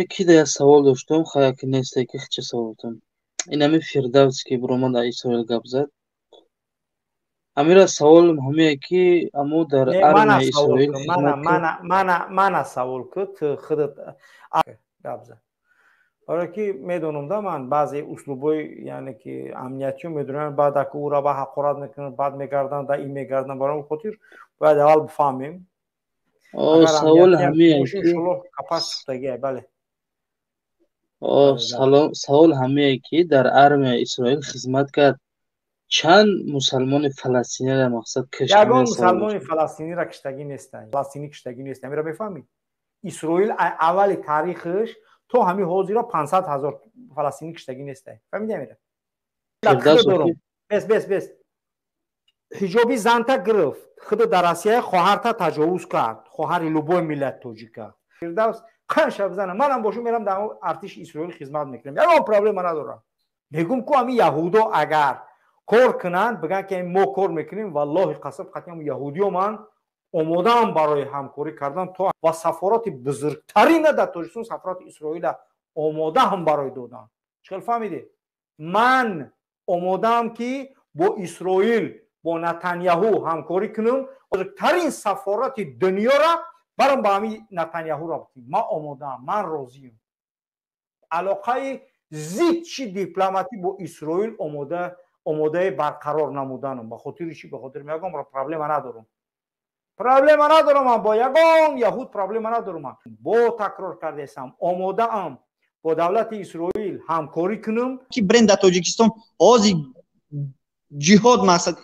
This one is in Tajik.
Ки да як савол доштум, хая ки несте, ки хича саволтум. Ин ҳами Фирдавс, ки биромад, дар Исроил гап зад. Ҳамира саволам ҳамие, ки амо дар армияи Исроил. Мана савол ку, ту худат гап зад. Барое ки медонам да, ман баъзе услубҳои, яъне ки амниятиё медонам, баъд ака ӯра ба ҳақорат мекунанд, баъд мегарданд, да ин мегарданд. Барои он хотир бояд аввал бифаҳмем. Савол ҳамие. Иншоллоҳ, капас сухтагия, бале. Савол ҳамие, ки дар армияи Исроил хизмат кард, чанд мусалмони фаластинира мақсад кишт? Ягон мусалмони фаластинира киштагӣ нестанд, фаластинӣ киштагӣ нест. Амира мефаҳмӣ, Исроил аввали таърихаш то ҳамин ҳозира 500 000 фаластинӣ киштагӣ нестай. Фаҳмиди амира? Бес, бес, бес. Ҳиҷоби занта гирифт, худ дар Россия хоҳарта таҷовуз кард, хоҳари любой миллат тоҷика. Фирдавс қанша бизана, манам бошум, мерам дар артиши Исроил хизмат мекунам, ягон проблема надорам. Мегум ку, ҳамин яҳудо агар кор кунанд, бигӯянд, ки мо кор мекунем, валлоҳи қасам, қатъиам яҳудиё ман омодаам барои ҳамкорӣ кардан то ва сафорати бузургтарина дар Тоҷикистон, сафорати Исроила омодаам барои додан. Чӣ хел фаҳмидед? Ман омодаам, ки бо Исроил, бо Натаняҳу ҳамкорӣ кунам, бузургтарин сафорати дунёра барам ба ҳамин Натаняҳуро битим. Ман омодаам, ман розиам. Алоқаи зидчи дипломатӣ бо Исроил омода, омодаи барқарор намуданам. Ба хотири чӣ? Ба хотири ягон проблема надорам, проблема надорам ман бо ягон яҳуд, проблема надорам. Ман бо такрор кардесам, омодаам бо давлати Исроил ҳамкорӣ кунам. Ки бренд дар Тоҷикистон ҳозир ҷиҳод мақсад.